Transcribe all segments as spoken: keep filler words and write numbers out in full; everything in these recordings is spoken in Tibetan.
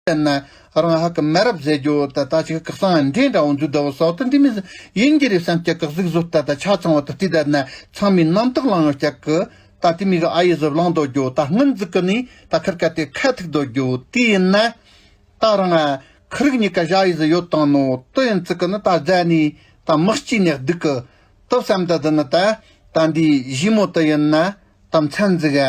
བལྟས་ན་རང་ཧ་གི་མ་རབས་ཟེར་རྒྱུ་ད་ད་ཅིག་གི་གསང་འདྲེ་འདྲ་བོ་འཛུལ་བསྡད་བོ་སོགས་ད་འདི་མི་ཡིན་གྱི་རེད་བསམ་སྐྱག་གི་གཟིགས་བཟོ་ལྟ་ད་ཆ་ཚང་བ་ད་བལྟས་བསྡད་ན་ཚང་མའི་རྣམ་དག་ལང་ཡོང་སྐྱག་གི་ད་དེ་མི་གི་ཨ་ཡེ་ཟི་བླང་དོ་རྒྱུ་ད་སྔོན་ཟིག་གི་ནི་ད་ཁིར་ཀ་དེ་ཁ་ཐུག་དོ་རྒྱུ་དེ་ཡིན་ན། ད་རང་ཁི་རིག་གཉིས་ཀ་བཞག་ཡི་ཟི་ཡོད་དང་ནོ་དུ་ཡིན་ཙི་ཀི་ནི་ད་རྫ་ནི་ད་མི་གཅིག་ནས་སྡུག་གི་དུ་བསམ་ད་དི་ནི་ད་ད་འདི་ཞི་མོ་དུ་ཡིན་ན་ད་མཚན་ཟིག་ག་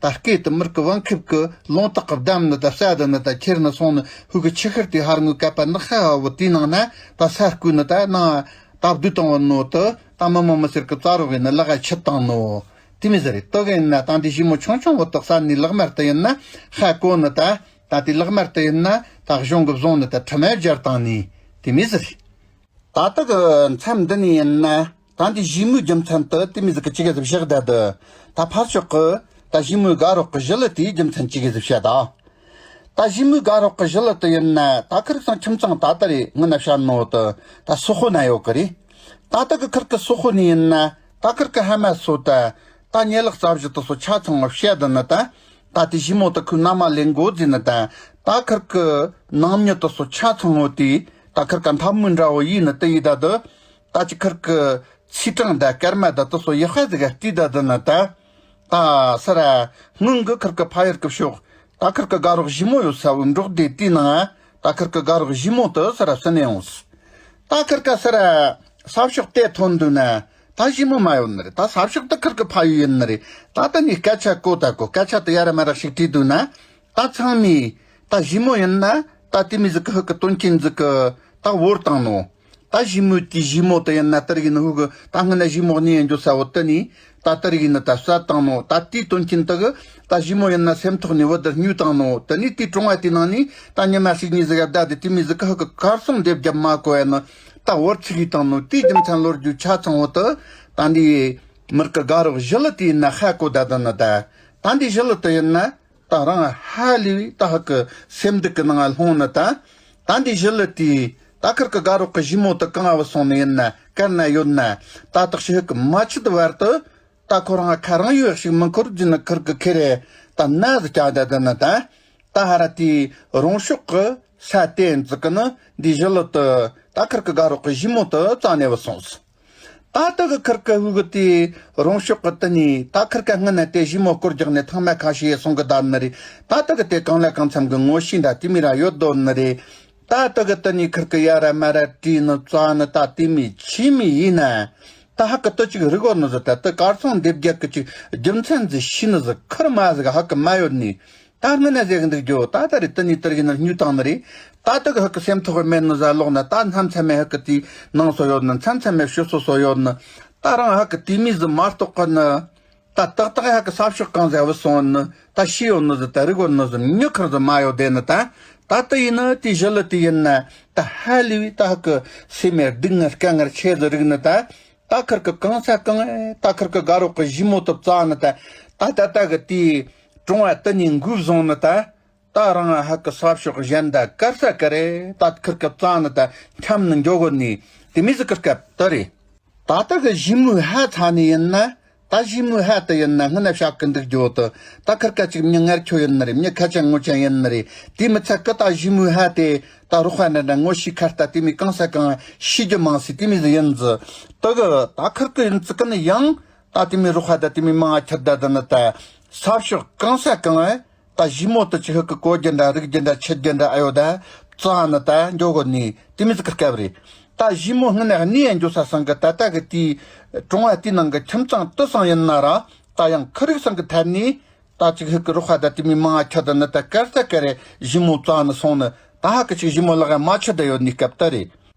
ད་སྐད་དུ་མིར་གི་བང་ཁིབ་གི་ལུང་དག་གི་བདམ་ནི་ད་ས་དི་ནི་ད་ཁྱེར་ནི་སོང་ནི་ཧུ་གི་ཆི་ཁིར་དེ་ཧར་ངོས་ཀ་པ་ནི་ཧ་ཧ་བོ་དེའི་ནང་ན་ད་ས་སྐུ་ནི་ད་ནང་ད་བདུད་དང་བོ་ནོ་དུ་ད་མི་མ་མི་ཟེར་གི་རྩ་རོག་གི་ནི་ལག་ག་ཆི་དང་ནོ་དེ་མི་ཟེར་དུ་གི་ཡིན་ན་ད་འདི་ཞི་མོ་ཆུང་ཆུང་བོ་དག་ས་ནི་ལག་མར་དུ་ཡིན་ན་ཧ་གོ་ནི་ད། ད་དེ་ལག་དམར་དུ་ཡིན་ན་ད་གཞུང་གི་བཟུང་ནི་ད་ཁྲི་མའི་སྦྱར་བཏང་ནི་དེ་མི་ཟེར། ད་ལྟ་གི་མཚམས་འདི་ནས་ཡིན་ན་ད་འདི་ཞི་མོའི་རྒྱུ་མཚན་དུ་དེ་མི་ཟིག་གི་ཅི་ག་ཟིག་བཞག་ད་དུ་ད་ཕར་ཕྱོགས་གི་ད་ཞི་མོའི་དགའ་རོགས་གི་ཞི་ལི་དེའི་རྒྱུ་མཚན་ཅི་ག་ཟིག་བཤད་ད། ད་ཞི་མོའི་དགའ་རོགས་གི་ཞི་ལི་དུ་ཡིན་ན་ད་ཁིར་སང་ཁྱིམ་ཚང་ད་ལྟ་རེ་ངི་ན་བཤད་ནོ་དུ་ད་སོ་ཁོ་ན་ཡོད་གི་རེད། ད་ལྟ་གི་ཁིར་གི་སོ་ཁོ་ནས་ཡིན་ན་ད་ཁིར་གི་ཧ་མ་སོ་ད་ད་ཉལ་ལག་རྩ་བཞི་དུ་སོ་ཆ་ཚང་བ་བཤད་དུ་ནི་ད། ད་དེ་ཞི་མོ་དུ་ཁོའི་མནའ་མ་ལེན་དགོ་ཟེར་ནི་ད། ད་ཁིར་གི་ནང་མྱི་དུ་སོ་ཆ་ཚང་བོ་དེ་ད་ཁིར་ག་འཐབ་མོ་འདྲ་བོ་ཡིན་ནི་དེ་ཡི་ད་དུ། ད་ཅི་ཁིར་གི་ཚིག་གྲངས་ད་སྐར་མ་ད་དུ་སོ་ཡག་ཧ་ཟིག་ག་བལྟས་ད་དུ་ནི་ད། ད་ས་ར་སྔོན་གི་ཁིར་གི་ཕ་ཡུལ་གི་ཕྱོགས་ད་ཁིར་གི་དགའ་རོགས་ཞི་མོ་ཡོད་ས་བོ་འབྲོག་སྡེ་དེའི་ནང་ད་ཁིར་གི་དགའ་རོགས་ཞི་མོ་དུ་ས་ར་སུ་ནས་འོངས། ད་ཁིར་ཀ་སི་ར་ས་ཕྱོགས་དེ་ཐོན་འདུག་ན་ད་ཞི་མོ་མ་ཡོད་ནི་རེད། ད་ས་ཕྱོགས་དེ་ཁིར་ཀི་ཕ་ཡུལ་ཡིན་ནི་རེད། ད་ད་ནི་སྐད་ཆ་གོ་ད་གོ་སྐད་ཆ་དེ་ཡ་ར་མ་ར་ཞིག་དྲིས་འདུག་ན་ད་ཚང་མས་ད་ཞི་མོ་ཡིན་ན་ད་དེ་མི་ཟིག་གི་ཧུ་ཀི་དོན་ཆེན་ཟིག་གི་ད་བོར་བཏང་ནོ། ད་ཞི་མོ་དེ་ཞི་མོ་དེ་ཡིན་ན་དེ་རིགས་ནི་ཧུ་གི་ད་སྔོན་ན་ཞི་མོ་གཉིས་ཡིན་རྒྱུ་ས་བོ་དེ་ནི། ད་ལྟར་ཡིན་ན་ད་བསད་བཏང་ནོ། ད་དེའི་དོན་རྐྱེན་དག་ད་ཞི་མོ་ཡིན་ན་སེམས་ཐོག་ནས་བུ་དར་སྨྱུག་བཏང་ནོ། དེ་ནས་དེའི་གྲོང་བ་དེའི་ནང་ནས་ད་ཉི་མ་ཞིག་གཉིས་ཟིག་བསྡད་དེ་དེ་མི་ཟིག་གི་ཧུ་གི་གར་སོང་འདེབས་རྒྱབ་མ་གོ་ཡ་ནི་ད་བོར་ཚིག་གིས་བཏང་ནོ། དེའི་རྒྱུ་མཚན་ལོ་རྒྱུས་ཆ་ཚང་བོ་དུ་ད་འདི་མིར་གི་དགའ་རོགས་ཞི་ལི་དེ་ཡིན་ན་ཧ་གོ་ད་ད་ནི་ད་ད་འདི་ཞི་ལི་དེ་ཡིན་ན། ད་རང་ཧ་ལས་པའི་ད་ཧ་གི་སེམས་སྡུག་གི་ནང་ལྷུང་ནི་ད། ད་འདི་ཞི་ལི་དེས་ད་ཁིར་གི་དགའ་རོགས་གི་ཞི་མོ་དུ་གང་བུད་སོང་ནི་ཡིན་ན་གར་ན་ཡོད་ན་ད་དག་ཞི་ཧུ་གི་མ་ཆུ་དུ་བར་དུ་ད་ཁོ་རང་ཁ་རང་ཡོད་ཞིག་མི་འཁོར་རྒྱུ་ནི་ཁིར་གི་ཁེ་རེ་ད་ན་ཟི་ཀྱང་ད་ད་ནི་ད། ད་ཧ་ར་དེའི་རོང་ཤོག་གི་ས་དེ་འཛི་གི་ནི་འདི་ཞི་ལི་དུ་ད་ཁིར་གི་དགའ་རོགས་གི་ཞི་མོ་དུ་རྩ་ནས་བུད་སོང་ཟི། ད་ལྟ་གི་ཁིར་ཀ་ཧུ་གི་དེ་རོང་ཤོག་གི་དེ་ནས་ད་ཁིར་ཀ་སྔ་ན་དེ་ཞི་མོ་སྐོར་རྒྱག་ནས་ཐང་མ་ཁ་ཤས་སོང་གི་བསྡད་ནི་རེད། ད་ལྟ་གི་དེ་གང་ལ་གང་འཚམ་གི་ངོ་ཤེས་འདྲ་དེ་མི་ར་ཡོད་དོ་ནི་རེད། ད་ལྟ་གི་དེ་ནས་ཁིར་ཀ་ཡ་ར་མ་ར་བྲིས་ནི་བཙལ་ནི་ད་དེ་མི་ཆི་མི་ཡིན་ན། ད་ཧ་གི་དུ་ཅིག་རིག་འོ་ནི་ཟི་ད་དུ་གར་སོང་འདེབས་རྒྱག་གི་ཅིག་རྒྱུ་མཚན་ཟི་ཤི་ནི་ཟི་ཁིར་མ་ཟི་ག་ཧ་གི་མ་ཡོད་ནི། ད་སྔོན་ན་ཟེར་གི་འདུག་རྒྱུ་ད་ད་རེ་དེ་ནས་དེར་གི་ན་སྨྱུག་བཏང་ནི་རེད། ད་དེ་གི་ཧ་གི་སེམས་ཐོག་གི་མེད་ནི་ཟ་ལོག་ན་ད་མཚམས་མཚམས་མེད་ཧ་གི་དེའི་ནང་སོ་ཡོད་ནི་མཚམས་མཚམས་མེད་ཤོད་སོ་སོ་ཡོད་ནི། ད་རང་ཧ་གི་དེ་མི་ཟི་མ་གཏོགས་གི་ནི། ད་ཏག་ཏག་ཧ་གི་ས་ཕྱོགས་གང་ཟ་བུད་སོང་ནི་ད་ཤི་ཡོད་ནི་ཟི་ད་རིག་ཡོད་ནི་ཟི་མྱི་ཁར་ཟི་མ་ཡོད་དེ་ནི་ད། ད་དེ་ཡིན་ནི་དེ་ཞི་ལི་དེ་ཡིན་ན་ད་ཧ་ལས་པའི་ད་ཧ་གི་སེམས་མེད་སྡུག་ངར་དཀའ་ངར་ཆེ་ཟི་རིག་ནི་ད། ད་ཁིར་ཀི་གང་ས་གང་ད་ཁིར་ཀི་དགའ་རོགས་ཀི་ཞི་མོ་དུ་བཙལ་ནི་ད། ད་ད་ད་གི་དེའི་གྲོང་བ་དེ་ནས་འགུལ་བཟུང་ནི་ད། ད་རང་ཧ་གི་ས་ཕྱོགས་གཞན་ད་གར་ས་ག་རེ་ད་ཁིར་ཀི་བཙལ་ནི་ད་འཁྱམ་ནི་འགྱོ་གོ་ནི་དེ་མི་ཟི་ཀི་སྐབས་དེ་རེད། ད་ད་གི་ཞི་མོའི་ཧ་ཚ་ནི་ཡིན་ན་ད་ཞི་མོའི་ཧ་དེ་ཡིན་ན་སྔ་ན་བཤད་གི་འདུག་རྒྱུ་དུ་ད་ཁིར་ཀ་ཅིག་མྱི་ངར་ཁྱོ་ཡིན་ནི་རེད། མྱི་ཁ་ཅན་ངོ་ཅན་ཡིན་ནི་རེད། དེ་མི་ཚད་གི་ད་ཞི་མོའི་ཧ་དེ། ད་རོགས་པ་འདྲ་འདྲ་ངོ་ཤེས་ཁ་ལྟ་དེ་མི་གང་ས་གང་ཤི་རྒྱུ་མང་སྲིད་དེ་མི་ཟི་ཡིན་ཟི། དེ་གི་ད་ཁིར་ཀི་ཡིན་ཙི་ཀི་ནི་ཡང་ད་དེ་མི་རོགས་པ་ད་དེ་མི་མང་ང་ཁྱེར་ད་ད་ནི་ད་ས་ཕྱོགས་གང་ས་གང་ད་ཞི་མོ་དུ་ཅི་ཧི་ཀི་གོ་རྒྱུ་འདྲ་རིག་རྒྱུ་འདྲ་ཆི་རྒྱུ་འདྲ་ཨ་ཡོད་ད་བཙལ་ནི་ད་འགྱོ་གོ་ནི་དེ་མི་ཟི་ཀི་སྐབས་རེད། ད་ཞི་མོ་སྔོན་ནས་གནས་ཡང་འགྱོ་ས་སང་གི་ད་ལྟ་གི་དེའི་གྲོང་བ་དེའི་ནང་གི་ཁྱིམ་ཚང་དུ་སང་ཡིན་ན་ར་ད་ཡང་ཁི་རིག་སང་གི་ཐད་ནི། ད་ཅིག་ཧི་ཀི་རོགས་ཧ་ད་དེ་མི་མང་ང་ཁྱོད་ད་ནི་ད་གར་ས་ག་རེ་ཞི་མོ་བཙལ་ནི་སོང་ནི་ད་ཧ་ཀི་ཅིག་ཞི་མོ་ལག་ཡ་མ་ཆུ་ད་ཡོད་ནི་སྐབས་ད་རེད།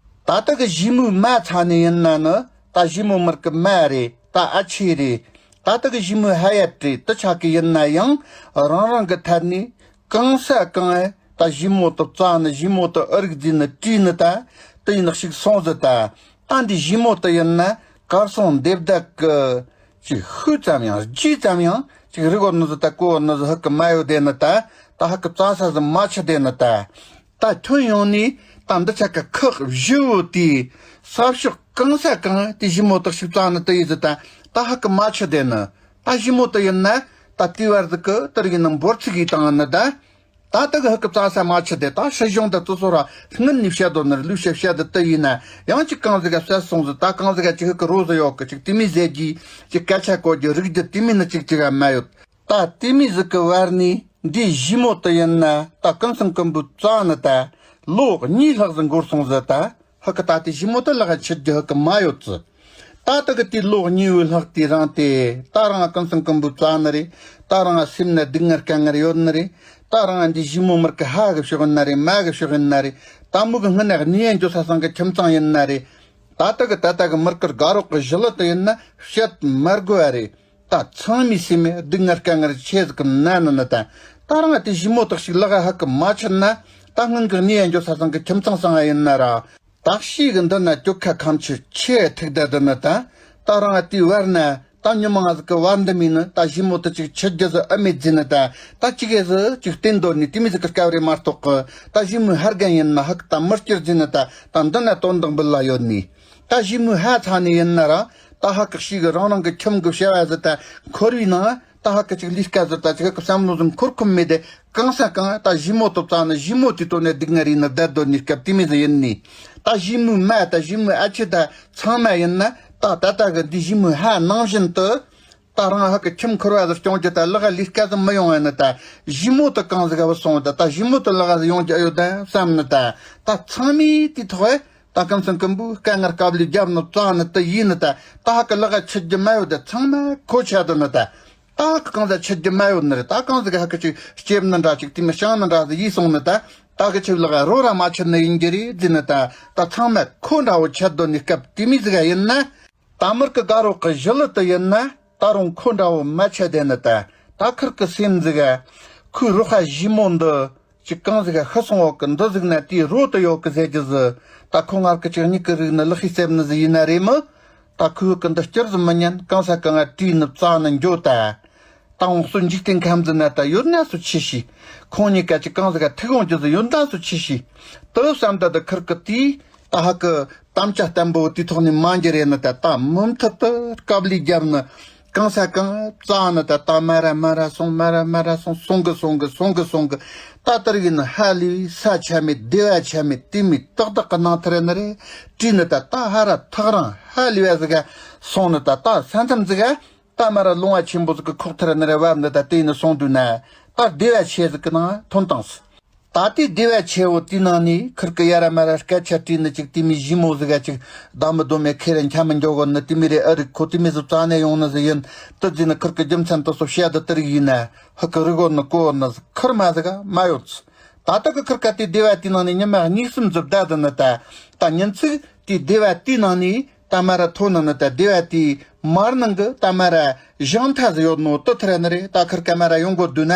ད་ད་གི་ཞི་མོའི་མ་ཚ་ནི་ཡིན་ན་ནི་ད་ཞི་མོ་མར་གི་མ་རེད། ད་ཨ་ཆེ་རེད། ད་ད་གི་ཞི་མོའི་ཧ་ཡ་དྲེ་ད་ཆ་གི་ཡིན་ན་ཡང་རང་རང་གི་ཐད་ནི་གང་ས་གང་ད་ཞི་མོ་ད་བཙལ་ནི་ཞི་མོ་ད་ཨུ་རིག་རྫི་ནི་དྲིས་ནི་ད་དེ་ཡིན་ནི་ཞིག་སོང་ཟི་ད། ད་འདི་ཞི་མོ་ད་ཡིན་ན་གར་སོང་འདེབས་ད་གི་ཅིག་ཤུགས་ཙམ་ཡང་ལྗིད་ཙམ་ཡང་ཅིག་རིག་བ་ནི་ཟི་ད་གོ་བ་ནི་ཟི་ཧ་ཀི་མ་ཡོད་དེ་ནི་ད། ད་ཧ་ཀི་བཙལ་ས་ཟི་མ་ཆི་དེ་ནི་ད། ད་ཐོན་ཡོང་ནི་ད་འདི་ཆ་ཀ་ཁག་བཞི་བོ་དེ་ས་ཕྱོགས་གང་ས་གང་དེ་ཞི་མོ་དག་ཞིག་བཙལ་ནི་དེ་ཡི་ཟི་ད། ད་ཧ་ཀི་མ་ཆི་དེ་ནི་ད་ཞི་མོ་དེ་ཡིན་ན་ད་དེ་བར་ཟི་ཀི་དེ་རིག་ནི་འབོར་ཚིག་གི་དང་ནི་ད། ད་ལྟ་གི་ཧི་གི་བཙལ་ས་མ་ཆི་དེ་ད་སྲིད་གཞུང་དང་དེ་ཚོ་ར་སྔུན་ནས་བཤད་དོ་ནི་རེད། ལུས་བཤད་བཤད་དེ་དེ་ཡིན་ན་ཡང་ཅིག་གང་ཟིག་ག་བསད་སོང་ཟིག་ད་གང་ཟིག་ག་ཅིག་ཧི་གི་རོ་ཟིག་ཡོད་གི་ཅིག་དེ་མོ་ཟེར་གྱི་ཅིག་སྐད་ཆ་གོ་རྒྱུ་རིག་རྒྱུ་དེ་མོ་ནི་ཅིག་ཅིག་ག་མ་ཡོད། ད་དེ་མོ་ཟིག་གི་བར་ནས་འདིའི་ཞི་མོ་དེ་ཡིན་ན་ད་ཀུན་སེམས་ཀུན་པོའི་བཙལ་ནི་ད་ལོ་གཉིས་ལྷག་ཟིག་འགོར་སོང་ཟིག་ད་ཧི་གི་ད་དེ་ཞི་མོ་དེ་ལག་ཆད་རྒྱུ་ཧི་གི་མ་ཡོད་ཟིག་ད་ལྟ་གི་དེའི་ལོ་གཉིས་པའི་ལྷག་དེ་རིང་དེ་ད་རང་ཀུན་སེམས་ཀུན་པོའི་བཙལ་ནི་རེད། ད་རང་སེམས་ན་སྡུག་བསྔལ་དཀའ་ངལ་ཡོད་ནི་རེད། ད་རང་འདི་ཞི་མོ་མིར་གི་ཕ་གི་ཕྱོགས་ཡིན་ན་རེད། མ་གི་ཕྱོགས་ཡིན་ན་རེད། ད་མོ་གི་སྔུན་ནས་གནས་ཡན་འགྱོ་ས་སང་གི་ཁྱིམ་ཚང་ཡིན་ན་རེད། ད་ལྟ་གི་ད་ལྟ་གི་མིར་གི་དགའ་རོགས་གི་ཞི་ལི་དེ་ཡིན་ན་བཤད་མ་དགོས་པ་རེད། ད་ཚང་མའི་སེམས་ནས་སྡུག་བསྔལ་དཀའ་ངལ་ཆེ་ཟིག་གི་ན་ནི་ནི་ད། ད་རང་དེ་ཞི་མོ་དག་ཞིག་ལག་ཧ་གི་མ་ཆད་ན་ད་སྔུན་གི་གནས་ཡན་འགྱོ་ས་སང་གི་ཁྱིམ་ཚང་སང་ཡིན་ན་ར། དག་ཤིག་གི་འདི་ན་སྐྱོ་ཁ་ཁམ་ཆུ་ཆེ་ཐིག་ད་འདི་ནི་ད། ད་རང་དེའི་བར་ན་ད་ཉི་མ་ང་ཟིག་གི་བར་འདི་མིན་ནི་ད་ཞི་མོ་དེ་ཅིག་ཆི་རྒྱུ་ཟིག་ཨ་མེད་ཟིན་ནི་ད། ད་ཅིག་གེ་ཟིག་ཅིག་བསྟན་དོ་ནི་དེ་མོ་ཟིག་གི་སྐབས་རེ་མ་གཏོགས་གི་ད་ཞི་མོའི་ཕ་རྒན་ཡིན་ན་ཧ་གི་ད་མི་སྐྱུར་ཟིན་ནི་ད། ད་འདི་ན་དོན་དག་འབུལ་ལ་ཡོད་ནི། ད་ཞི་མོའི་ཕ་ཚ་ནི་ཡིན་ན་ར། ད་ཧ་གི་ཞིག་གི་རང་རང་གི་ཁྱིམ་གི་བྱ་བ་ཟིག་ད་འཁོར་བའི་ནང་ད་ཧ་གི་ཅིག་ལས་ཀ་ཟིག་ད་ཅིག་གི་བསམ་བློ་ཟིག་འཁོར་ཁོམ་མེད་དེ། གང་ས་གང་ད་ཞི་མོ་དེ་བཙལ་ནི་ཞི་མོ་དེ་དོན་ནས་སྡུག་བསྔལ་རེ་ནི་བསྡད་དོ་ནི་སྐབས་དེ་མོ་ཟིག་ཡིན་ནི། ད་ཞི་མོའི་མ་ད་ཞི་མོའི་ཨ་ཆེ་ད་ཚང་མ་ཡིན་ན་ད་ད་ལྟ་གི་འདི་ཞི་མོའི་ཕ་ནང་བཞིན་དུ། ད་རང་ཧ་གི་ཁྱིམ་འཁོར་བ་ཟིག་སྐྱོང་རྒྱུ་ད་ལག་ལས་ཀ་ཟིག་མི་ཡོང་བ་ནི་ད། ཞི་མོ་དེ་གང་ཟིག་ག་བུད་སོང་བ་ད། ད་ཞི་མོ་དེ་ལག་ཟིག་ཡོང་རྒྱུ་ཡོད་ད་བསམ་ནི་ད། ད་ཚང་མས་དེ་ཐོག་ད་ཀུན་སེམས་ཀུན་པོའི་དཀའ་ངལ་དཀའ་ལས་རྒྱབ་ནི་བཙལ་ནི་དེ་ཡིན་ནི་ད། ད་ཧ་གི་ལག་ཆད་རྒྱུ་མ་ཡོད་ད་ཚང་མ་ཁོ་ཆད་དོ་ནི་ད། ད་ཧ་གི་གང་ཟིག་ཆད་རྒྱུ་མ་ཡོད་ནི་རེད། ད་གང་ཟིག་ག་ཧ་གི་ཅིག་སྐྱེབ་ནི་འདྲ་ཅིག་དེ་མི་བྱང་ནི་འདྲ་ཟིག་ཡིན་སོང་ནི་ད། ད་གི་ཆིག་ལག་རོ་ར་མ་ཆད་ནི་ཡིན་རྒྱུ་རེད་ཟིན་ནི་ད། ད་ཚང་མ་ཁོ་འདྲ་བོ་ཆད་དོ་ནི་སྐབས་དེ་མོ་ཟིག་ག་ཡིན་ན། ད་མིར་གི་དགའ་རོགས་གི་ཞི་ལི་དེ་ཡིན་ན་ད་རུང་ཁོ་འདྲ་བོ་མ་ཆད་དེ་ནི་ད། ད་ཁིར་གི་སེམས་ཟིག་ག་ཁོའི་རོ་ཧ་ཞི་མོ་འདི་ཅིག་གང་ཟིག་ག་ཤི་སོང་བ་གི་འདི་ཟིག་ན་དེའི་རོ་དེ་ཡོད་གི་ཟེར་རྒྱུ་ཟིག་ད་ཁོ་ངར་གི་ཅིག་མྱིག་གི་རིག་ནི་ལག་ཤེས་གསེབ་ནི་ཟིག་ཡིན་ན་རེད་མོ། ད་ཁོའི་གི་འདི་སྐྱུར་ཟིག་མི་ཉན། གང་ས་གང་ང་བྲིས་ནི་བཙལ་ནི་འགྱོ་ད། ད་འོང་སུ་འཇིག་རྟེན་ཁམས་ཟིག་ན་ད་ཡོད་ན་སུ་ཆི་ཤི། ཁོང་གཉིས་ཀ་ཅིག་གང་ཟིག་ག་ཐུག་འོང་རྒྱུ་ཟིག་ཡོད་ན་སུ་ཆི་ཤི། དེ་བསམ་ད་དེ་ཁིར་གི་དེའི་ད་ཧ་གི་དམ་བཅའ་བརྟན་པོ་དེའི་ཐོག་ནས་མ་འགྱུར་རེ་ནི་ད། ད་མུ་མཐུད་དུ་དཀའ་ལས་རྒྱབ་ནི། གང་ས་གང་བཙལ་ནི་ད། ད་མ་ར་མ་ར་སོང་། མ་ར་མ་ར་སོང་། སོང་གི་སོང་གི་སོང་གི་སོང་གི། ད་ལྟར་ཡིན་ནི་ཧ་ལས་ས་ཆ་མེད་སྡེ་བ་ཆ་མེད་དེ་མོ་ཏག་ཏག་གི་ནང་ཐར་ནི་རེད། བྲིས་ནི་ད། ད་ཧ་ར་ཐག་རང་ཧ་ལས་བ་ཟིག་ག་སོང་ནི་ད། ད་ས་མཚམས་ཟིག་ག་ད་མ་ར་ལུང་བ་ཆེན་པོ་ཟིག་གི་ཁོག་ཐར་ནི་རེད་བབ་ནི་ད། དེ་ནི་སོང་དུས་ན་ད་སྡེ་བ་ཆེ་ཟིག་གི་ནང་ཐོན་བཏང་སི། ད་དེ་སྡེ་བ་ཆེ་བོ་དེའི་ནང་ནས་ཁིར་གི་ཡ་ར་མ་ར་སྐད་ཆ་དྲིས་ནི་ཅིག་དེ་མོ་ཞི་མོ་ཟིག་ག་ཅིག་བདག་མི་སྡོམ་མེད་ཁེ་རེ་འཁྱམ་མི་འགྱོ་གོ་ནི་དེ་མོ་རེད། ཨ་རིག་ཁོ་དེ་མོ་ཟིག་བཙལ་ནས་ཡོང་ནི་ཟིག་ཡིན། དེ་ཟིག་ནི་ཁིར་གི་རྒྱུ་མཚན་དེ་ཚོ་བཤད་དེ་དེ་རིགས་ཡིན་ན་ཧི་གི་རིག་གོ་ནི་གོ་ནི་ཟིག་ཁིར་མ་ཟིག་ག་མ་ཡོད་སི། ད་ལྟ་གི་ཁིར་ག་དེ་སྡེ་བ་དེའི་ནང་ནས་ཉི་མ་གཉིས་གསུམ་ཟིག་བསྡད་དེ་ནི་ད། ད་ཉིན་ཅིག་དེ་སྡེ་བ་དེའི་ནང་ནས་ད་མ་ར་ཐོན་ནི་ནི་ད། སྡེ་བ་དེའི་མར་ནང་གི་ད་མ་ར་ཞིང་མཐའ་ཟིག་ཡོད་ནོ་དེ་ཐར་ནི་རེད། ད་ཁིར་ག་མ་ར་ཡོང་གོ་དུས་ན་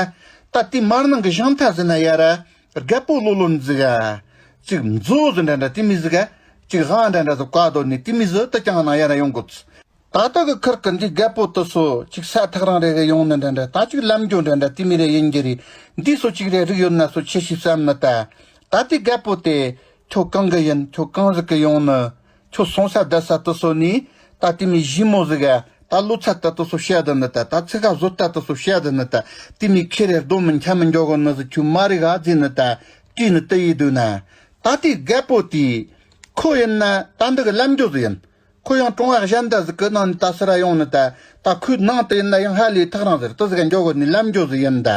ད་དེའི་མར་ནང་གི་ཞིང་མཐའ་ཟིག་ན་ཡ་ར་རྒད་པོ་ལོ་ལོན་ཟིག་ག་ཅིག་མཛོ་ཟིག་འདྲ་འདྲ་དེ་མོ་ཟིག་ག་ཅིག་ཧང་འདྲ་འདྲ་ཟིག་བཀག་དོ་ནི་དེ་མོ་ཟིག་དེ་ཀྱང་ནང་ཡ་ར་ཡོང་གོ་ཚི། ད་ལྟ་གི་ཁིར་གི་འདི་རྒད་པོ་དེ་ཚོ་ཅིག་ས་ཐག་རིང་རེ་གི་ཡོང་ནི་འདྲ་འདྲ། ད་ཅིག་ལམ་འགྱོ་འདྲ་འདྲ་དེ་མོ་རེ་ཡིན་རྒྱུ་རེད། འདི་ཚོ་ཅིག་རེ་རིག་ཡོད་ན་སོ་ཆེ་ཤི་བསམ་ནི་ད། ད་དེ་རྒད་པོ་དེ་ཁྱོད་གང་གི་ཡིན། ཁྱོད་གང་ཟིག་གི་ཡོང་ནི། ཁྱོད་སོང་ས་བསྡད་ས་དེ་ཚོ་ནི་ད་དེ་མོ་ཞི་མོ་ཟིག་ག་ད་ལོ་ཚད་ད་དེ་ཚོ་བཤད་དེ་ནི་ད། ད་ཚིག་ག་བཟོ་ལྟ་དེ་ཚོ་བཤད་དེ་ནི་ད། དེ་མོ་ཁེ་རེ་སྡོམ་མི་འཁྱམ་མི་འགྱོ་གོ་ནི་ཟིག་ཁྱོད་མ་རིག་ག་ཟིན་ནི་ད། དྲིས་ནི་དེ་ཡིན་དུས་ན་ད་དེ་རྒད་པོ་དེ་ཁོ་ཡིན་ན་ད་འདི་གི་ལམ་འགྱོ་ཟིག་ཡིན། ཁོ་ཡང་གྲོང་བ་གཞན་དག་ཟིག་གི་ནང་ནས་ད་སི་ར་ཡོང་ནི་ད། ད་ཁོའི་ནང་དུ་ཡིན་ན་ཡང་ཧ་ལས་ཐག་རིང་ཟེར་དེ་ཟིག་ག་འགྱོ་གོ་ནི་ལམ་འགྱོ་ཟིག་ཡིན་ད།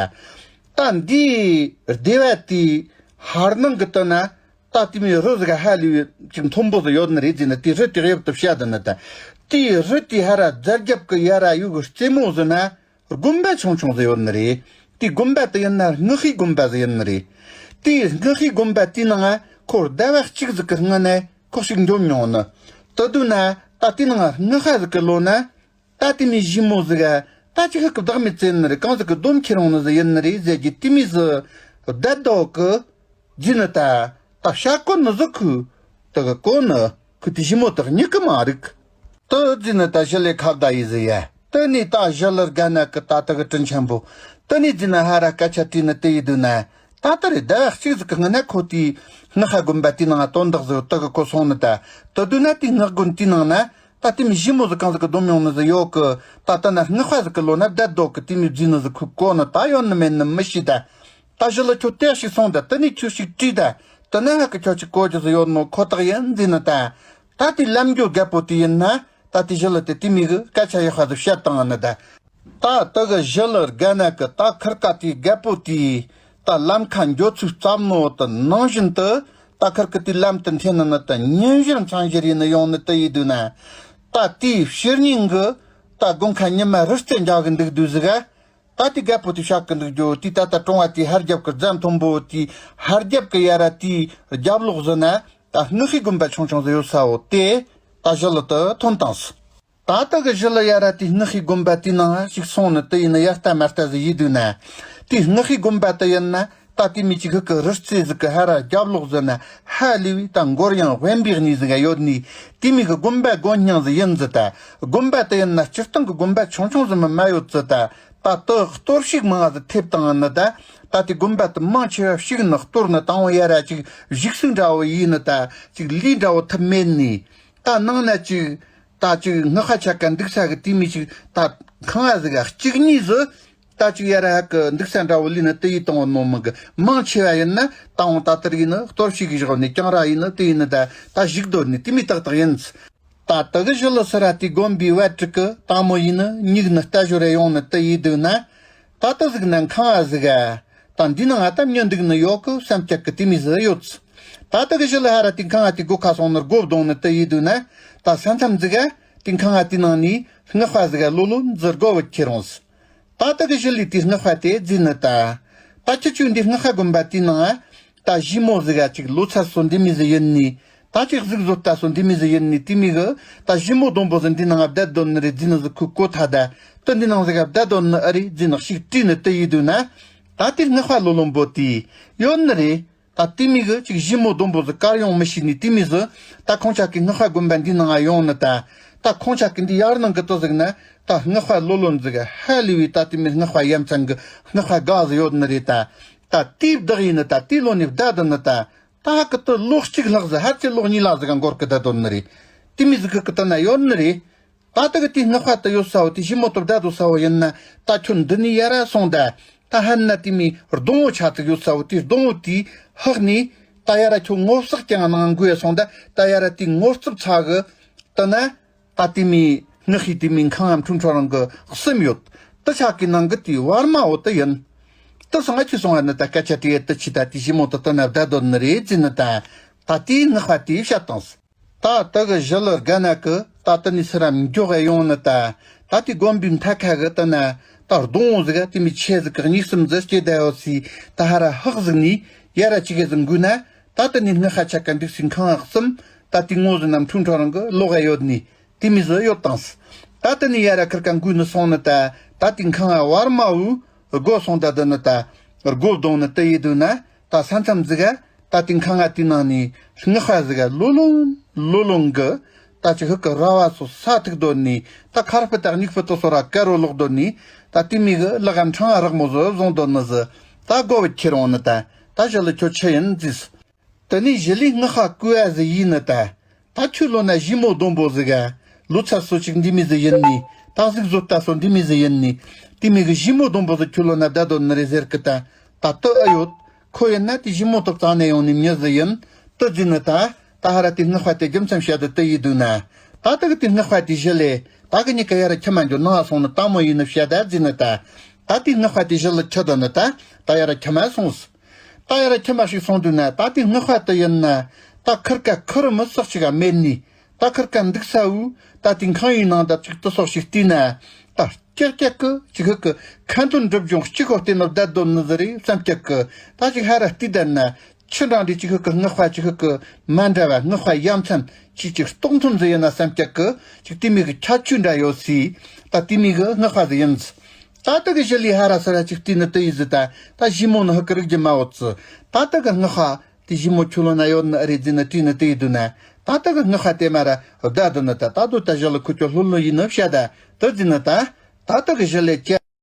ད་འདིའི་སྡེ་བ་དེའི་ཧར་ནང་གི་དུ་ན་ད་དེ་མོ་རི་ཟིག་ག་ཧ་ལས་ཅིག་མཐོན་པོ་ཟིག་ཡོད་ནི་རེད་ཟེར་ནི། དེ་རི་དེ་གཡབ་ཏུ་བཤད་དེ་ནི་ད། དེའི་རི་དེའི་ཧ་ར་རྫ་རྒྱབ་གི་ཡ་ར་ཡུག་གི་རྩེ་མོ་ཟིག་ན། དགོན་པ་ཆུང་ཆུང་ཟིག་ཡོད་ནི་རེད། དེའི་དགོན་པ་དེ་ཡིན་ན་སྔགས་པའི་དགོན་པ་ཟིག་ཡིན་ནི་རེད། དེའི་སྔགས་པའི་དགོན་པ་དེའི་ནང་ང་ཁོ་ཟླ་བ་གཅིག་ཟིག་གི་སྔོན་ནས་ཁོ་ཞིག་འབྱོན་མྱོང་ནི། དེ་དུས་ན་ད་དེའི་ནང་ང་སྔགས་པ་ཟིག་གི་ལོ་ན་ད་དེ་མོ་ཞི་མོ་ཟིག་ག་ད་ཅིག་ཧ་གི་བདག་མེད་བཙལ་ནི་རེད། གང་ཟིག་གི་སྡོམ་ཁྱེར་འོང་ནི་ཟིག་ཡིན་ནི་རེད་ཟེར་གྱི་དེ་མོ་ཟིག་བསྡད་དོ་གི་ཟིན་ནི་ད། ད་བྱ་གོ་ནི་ཟིག་ཁུ་དེ་གི་གོ་ནི་ཁུ་དེ་ཞི་མོ་དག་མྱི་གི་མ་རིག་དེ་ཟིན་ནི་ད་ཞི་ལི་ཁ་བརྡ་ཡི་ཟི་ཡ། དེ་ནས་ད་ཞི་ལི་དགའ་ན་གི་ད་དེ་གི་དྲིན་ཆེན་པོ། དེ་ནས་ཟིན་ནི་ཧ་ར་སྐད་ཆ་དྲིས་ནི་དེ་ཡི་དུས་ན། ད་ད་རེ་ཟླ་བ་གཅིག་ཟིག་གི་སྔོན་ན་ཁོ་དེའི་སྔགས་པ་དགོན་པ་དེའི་ནང་དོན་དག་ཟིག་དེ་གི་གོ་སོང་ནི་ད། དེ་དུས་ན་དེའི་སྔགས་དགོན་དེའི་ནང་ན་ད་དེ་མོ་ཞི་མོ་ཟིག་གང་ཟིག་གི་སྡོམ་ཡོང་ནི་ཟིག་ཡོད་གི། ད་ལྟ་ན་སྔགས་པ་ཟིག་གི་ལོ་ན་བསྡད་དོ་གི་དེ་མོ་ཟིན་ནི་ཟིག་ཁུ་གོ་ནི་ད་ཡོད་ནི་མེད་ནི་མི་ཤེས་ད། ད་ཞི་ལི་ཁྱོད་ལྟས་ཤིག་སོང་ད། དེ་ནས་ཁྱོད་ཤིག་དྲིས་ད། དེ་ན་ཧ་གི་ཁྱོད་ཅིག་གོ་རྒྱུ་ཟིག་ཡོད་ནོ་ཁོ་ཐག་ཡིན་ཟེར་ནི་ད། ད་དེ་ལམ་འགྱོ་རྒད་པོ་དེ་ཡིན་ན། ད་དེ་ཞི་ལི་དེ་དེ་མོ་གི་སྐད་ཆ་ཡག་པ་ཟིག་བཤད་བཏང་ནི་ད། ད་དེ་གི་ཞི་ལི་རྒད་ན་གི་ད་ཁིར་ཀ་དེ་རྒད་པོ་དེ་ད་ལམ་ཁ་འགྱོ་ཚུལ་བརྩམས་ནོ་དེ་ནང་བཞིན་དུ། ད་ཁིར་ཀ་དེ་ལམ་དུ་འཐེན་ནི་ནི་ད་ཉིན་བཞིར་མཚན་བཞིར་ཡིན་ནི་ཡོང་ནི་དེ་ཡིན་དུས་ན། ད་དེའི་ཕྱི་ཉིན་གི་ད་དགོང་ཁ་ཉི་མ་རི་རྩེ་འཇག་གི་འདུག་དུས་ཟིག་ག་ད་དེ་རྒད་པོ་དེ་བཤད་གི་འདུག་རྒྱུ་དེ་ད་ལྟ་གྲོང་བ་དེའི་ཧར་རྒྱབ་ཀྱི་རྫ་མཐོན་པོ་དེའི་ཧར་རྒྱབ་ཀྱི་ཡ་ར་དེའི་རྒྱབ་ལོགས་ཟིན་ན། ད་སྔགས་ཤིག་དགོན་པ་ཆུང་ཆུང་ཟིག་ཡོད་ས་བོ་དེ་ད་ཞི་ལི་དེ་ཐོན་བཏང་སོང་། ད་ལྟ་གི་ཞི་ལི་ཡ་ར་དེའི་སྔགས་ཤིག་དགོན་པ་དེའི་ནང་ཞིག་སོང་ནི་དེ་ཡིན་ན་ཡ་ལྟ་མ་ལྟ་ཟིག་ཡིན་དུས་ན། དེའི་སྔགས་ཤིག་དགོན་པ་དེ་ཡིན་ན་ད་དེ་མོ་ཅིག་ཧུ་ཀི་རི་རྩེ་ཟིག་གི་ཧ་ར་རྒྱབ་ལོགས་ཟིན་ན་ཧ་ལས་པའི་ད་མགོར་ཡང་དབེན་པའི་གནས་ཟིག་ག་ཡོད་ནི་དེ་མོ་གི་དགོན་པ་དགོན་རྙིང་ཟིག་ཡིན་ཟིག་ད། དགོན་པ་དེ་ཡིན་ན་སྤྱིར་བཏང་གི་དགོན་པ་ཆུང་ཆུང་ཟིག་མ་མ་ཡོད་ཟིག་ད། ད་དེ་གཏོར་བཤིག་མང་ང་ཟིག་ཐེབས་བཏང་ནི་ད། ད་དེ་དགོན་པ་དེ་མང་ཆེ་བ་བཤིག་ནི་གཏོར་ནི་དང་བོ་ཡ་ར་ཅིག་བཞུགས་སུག་འདྲ་བོ་ཡིན་ནི་ད། ཅིག་ལས་འདྲ་བོ་ཐུབ་མེད་ནི། ད་ནང་ན་ཅིག་ད་ཅིག་སྔགས་པ་ཆ་ག་འདུག་ས་གི་དེ་མོ་ཅིག་ད་ཁང་བ་ཟིག་ག་གཅིག་གཉིས་ཟིག་ད་ཅིག་ཡ་ར་ཧ་གི་འདུག་ས་འདྲ་བོ་ལས་ནི་དེ་ཡིན་དང་བོ་ནོ་མི་གི་མང་ཆེ་བ་ཡིན་ན་དང་བོ་ད་དེར་ཡིན་ནི་གཏོར་བཤིག་གི་བཞག་ནི་གྱང་ར་ཡིན་ནི་དེ་ཡིན་ནི་ད་ད་བཞུགས་སྡོད་ནི་དེ་མོ་ཏག་ཏག་ཡིན། ད་དེ་གི་ཞི་ལི་སི་ར་དེའི་དགོན་པའི་བ་ཕྲུག་གི་དང་མོ་ཡིན་ནི་མྱིག་ནི་ལྟ་ཞོར་རེ་ཡོང་ནི་དེ་ཡིན་དུས་ན། ད་དེ་ཟིག་ན་ཁང་བ་ཟིག་ག་ད་འདི་ནང་ང་ད་མྱི་འདུག་ནི་ཡོད་གི་བསམ་རྒྱག་གི་དེ་མོ་ཟིག་ཡོད། ད་དེ་གི་ཞི་ལི་ཧ་ར་དེའི་ཁང་བ་དེའི་སྒོ་ཁ་སོང་ནི་སྒོ་བརྡུང་ནི་དེ་ཡིན་དུས་ན། ད་ས་མཚམས་ཟིག་ག་དེའི་ཁང་བ་དེའི་ནང་ནས་སྔགས་པ་ཟིག་ག་ལོ་ལོ་འཛི་དགོ་བུད་ཁྱེར་འོང་ཟིག་ད་དེ་གི་ཞི་ལི་དེའི་སྔགས་པ་དེ་བརྫིས་ནི་ད། ད་ཁྱེད་ཆོ་འདི་སྔགས་པ་དགོན་པ་དེའི་ནང་ང་ད་ཞི་མོ་ཟིག་ག་ཅིག་ལོ་ཚད་སོ་འདི་མོ་ཟིག་ཡིན་ནི། ད་ཅིག་གཟུགས་བཟོ་ལྟ་སོ་འདི་མོ་ཟིག་ཡིན་ནི་དེ་མོ་གི་ད་ཞི་མོ་སྡོང་པོ་ཟིག་འདི་ནང་ང་བསྡད་སྡོད་ནི་རེད་བརྫིས་ནི་ཟིག་ཁོས་གོ་ཐལ་ད། དེ་འདི་ནང་ཟིག་ག་བསྡད་སྡོད་ནི་ཨེ་རེད་བརྫིས་ནི་ཞིག་དྲིས་ནི་དེ་ཡིན་དུས་ན། ད་དེའི་སྔགས་པ་ལོ་ལོན་པོ་དེ་ཡོད་ནི་རེད། ད་དེ་མོ་གི་ཅིག་ཞི་མོ་སྡོང་པོ་ཟིག་གར་ཡོང་མི་ཤེས་ནི་དེ་མོ་ཟིག་ད་ཁོང་ཅག་གི་སྔགས་པ་དགོན་པ་འདི་ནང་ང་ཡོང་ནི་ད། ད་ཁོང་ཅག་གི་འདི་ཡར་ནང་གི་དེ་ཟིག་ན་ད་སྔགས་པ་ལོ་ལོན་ཟིག་ཧ་ལས་པའི་ད་དེ་མོ་སྔགས་པ་ཡ་མཚན་གི་སྔགས་པ་དགའ་ཟིག་ཡོད་ནི་རེད་ད། ད་དེའི་བདག་ཡིན་ནི་ད་དེའི་ལོ་ནས་བསྡད་དུ་ནི་ད། ད་ཧ་གི་དེ་ལོ་གཅིག་ལྷག་ཟིག་ཧར་ཚེ་ལོ་གཉིས་ལྷག་ཟིག་ག་འགོར་གི་བསྡད་དོ་ནི་རེད། དེ་མོ་ཟིག་གི་གི་དེ་ན་ཡོད་ནི་རེད། ད་དེ་གི་དེའི་སྔགས་པ་དེ་ཡོད་ས་བོ་དེ་ཞི་མོ་དེ་བསྡད་དོ་ས་བོ་ཡིན་ན། ད་ཁྱོད་འདི་ནས་ཡར་ར་སོང་ད། ད་ཧན་ན་དེ་མོ་སྡོང་བོ་ཆ་ཙིག་ཡོད་ས་བོ་དེའི་སྡོང་བོ་དེའི་ཧག་ནས་ད་ཡར་ར་ཁྱོད་ངོ་ཟག་ཀྱང་ནང་འགོས་སོང་ད། ད་ཡར་ར་དེའི་ངོ་ཚབ་ཚ་གི་དེ་ན། ད་དེ་མོ་སྔགས་པའི་དེ་མོ་ཁང་ངམ་ཁྲུང་ཁྲུང་རང་གི་གསུམ་ཡོད། དེ་ཆ་གི་ནང་གི་དེའི་བར་མ་བོ་དེ་ཡིན། དེ་སང་ང་ཁྱོད་སོང་བ་ནི་ད་སྐད་ཆ་དེ་ཡེ་དེ་ཆི་ད་དེ་ཞི་མོ་དེ་དེ་ན་བསྡད་དོ་ནི་རེད་བརྫིས་ནི་ད། ད་དེའི་སྔགས་པ་དེས་བཤད་བཏང་སོང་། ད་དེ་གི་ཞི་ལི་རྒད་ན་གི་ད་དེ་ནས་སི་ར་མགྱོགས་ག་ཡོང་ནི་ད། ད་དེའི་དགོན་པའི་མཐའ་ཁ་གི་དེ་ན་ད་སྡོང་བོ་ཟིག་ག་དེ་མོ་ཆེ་ཟིག་གི་གཉིས་གསུམ་ཟིག་སྐྱེས་བསྡད་ཡོད་སི། ད་ཧ་ར་ཧག་ཟིག་ནས་ཡར་ར་ཅིག་གི་ཟིག་འགུལ་ན། ད་དེ་ནས་སྔགས་པ་ཆ་ག་འདུག་སི་ཁང་ང་གསུམ། ད་དེའི་ངོ་ཟིག་ནམ་ཁྲུང་ཁྲུང་རང་གི་ལོག་ག་ཡོད་ནི། དེ་མོ་ཟིག་ཡོད་བཏང་སི། ད་དེ་ནས་ཡར་ར་ཁིར་ཀ་འགུལ་ནི་སོང་ནི་ད། ད་དེའི་ཁང་ང་བར་མ་བོའི་སྒོ་སོང་ད་དེ་ནི་ད། སྒོ་བརྡུང་ནི་དེ་ཡིན་དུས་ན། ད་ས་མཚམས་ཟིག་ག་ད་དེའི་ཁང་ང་དེའི་ནང་ནས་སྔགས་པ་ཟིག་ག་ལོ་ལོན་ལོ་ལོན་གི། ད་ཅིག་ཧུ་གི་ར་བ་སོ་ས་ཐུག་སྡོད་ནི། ད་ཁ་ར་སྤུ་དག་སྨྱུག་སྤུ་དེ་སོ་ར་དཀར་རོ་ལོག་སྡོད་ནི། ད་དེ་མོ་གི་ལག་ག་འཕྲང་ང་རག་མོ་ཟིག་བཟུང་སྡོད་ནི་ཟིག་ད་དགོ་བུད་ཁྱེར་འོང་ནི་ད། ད་ཞི་ལི་ཁྱོད་ཆི་ཡིན་བརྫིས་སོང་། དེ་ནས་ཞི་ལིས་སྔགས་པ་བསྐུལ་བ་ཟིག་ཡིན་ནི་ད། ད་ཁྱོད་ལོ་ན་ཞི་མོ་སྡོང་པོ་ཟིག་ག་ལོ་ཚད་སོ་ཅིག་འདི་མོ་ཟིག་ཡིན་ནི། ད་གཟུགས་བཟོ་ལྟ་སོ་འདི་མོ་ཟིག་ཡིན་ནི། དེ་མོ་གི་ཞི་མོ་སྡོང་པོ་ཟིག་ཁྱོད་ལོ་ན་བསྡད་དོ་ནི་རེད་ཟེར་གི་ད། ད་དེ་ཨེ་ཡོད། ཁོ་ཡིན་ན་དེ་ཞི་མོ་དེ་རྩ་ནས་ཡོང་ནི་མྱི་ཟིག་ཡིན། དེ་བརྫིས་ནི་ད། ད་ཧ་ར་དེའི་སྔགས་པ་དེ་རྒྱུ་མཚན་བཤད་དེ་དེ་ཡིན་དུས་ན། ད་དེ་གི་དེའི་སྔགས་པ་དེས་ཞི་ལི། ད་གི་གཉིས་ཀ་ཡར་ར་ཁྱིམ་མ་འགྱོ་ནང་སོང་ནི་དང་མོ་ཡིན་ནི་བཤད་ད་བརྫིས་ནི་ད། ད་དེའི་སྔགས་པ་དེས་ཞི་ལི་ཁྲིད་དེ་ནི་ད། ད་ཡར་ར་ཁྱིམ་མ་སོང་སི། ད་ཡར་ར་ཁྱིམ་མ་ཞིག་སོང་དུས་ན་ད་དེའི་སྔགས་པ་དེ་ཡིན་ན། ད་ཁིར་ཀ་ཁུར་མི་སག་ཅིག་ག་མེད་ནི། ད་ཁིར་ཀ་འདུག་ས་བོ། ད་དེའི་ཁང་བའི་ནང་ད་ཅིག་དེ་སོགས་ཤིག་བལྟས་ན། ད་ཀྱག་ཀྱག་གི་ཅིག་ཧུ་གི་ཁ་འདོན་སྒྲུབ་སྦྱོང་གཅིག་གོ་བལྟས་ནི་བསྡད་སྡོད་ནི་ཟིག་རེད་བསམ་ཀྱག་གི། ད་ཅིག་ཧ་ར་བལྟས་བསྡད་ན། ཆི་འདྲ་འདྲའི་ཅིག་ཧུ་གི་སྔགས་པ་ཅིག་ཧུ་གི་མ་འདྲ་བ་སྔགས་པ་ཡ་མཚན་ཅིག་ཅིག་རྟོགས་ཐུབ་ཟིག་ཡིན་ན་བསམ་ཀྱག་གི། ཅིག་དེ་མོ་གི་ཁྱད་ཆོས་འདྲ་ཡོད་སི། ད་དེ་མོ་གི་སྔགས་པ་ཟིག་ཡིན་སི། ད་དེ་གི་ཞི་ལིས་ཧ་ར་སི་ར་ཅིག་བལྟས་ནི་དེ་ཡིན་ཟི་ད། ད་ཞི་མོ་ནི་ཧུ་གི་རིག་རྒྱུ་མ་ཡོད་སི། ད་དེ་གི་སྔགས་པ་དེ་ཞི་མོ་ཁྱོད་ལོ་ན་ཡོད་ནི་ཨེ་རེད་བརྫིས་ནི་དྲིས་ནི་དེ་ཡིན་དུས་ན། ད་དེ་གི་སྔགས་པ་དེ་མ་ར་བསྡད་དེ་ནི་ད། ད་དུ་ད་ཞི་ལི་ཁུ་ཁྱོད་ལྷོད་ལྷོད་ཡིན་ནི་བཤད་ད་དེ་བརྫིས་ནི་ད། ད་དེ་གི་ཞི་ལི་ཀྱ།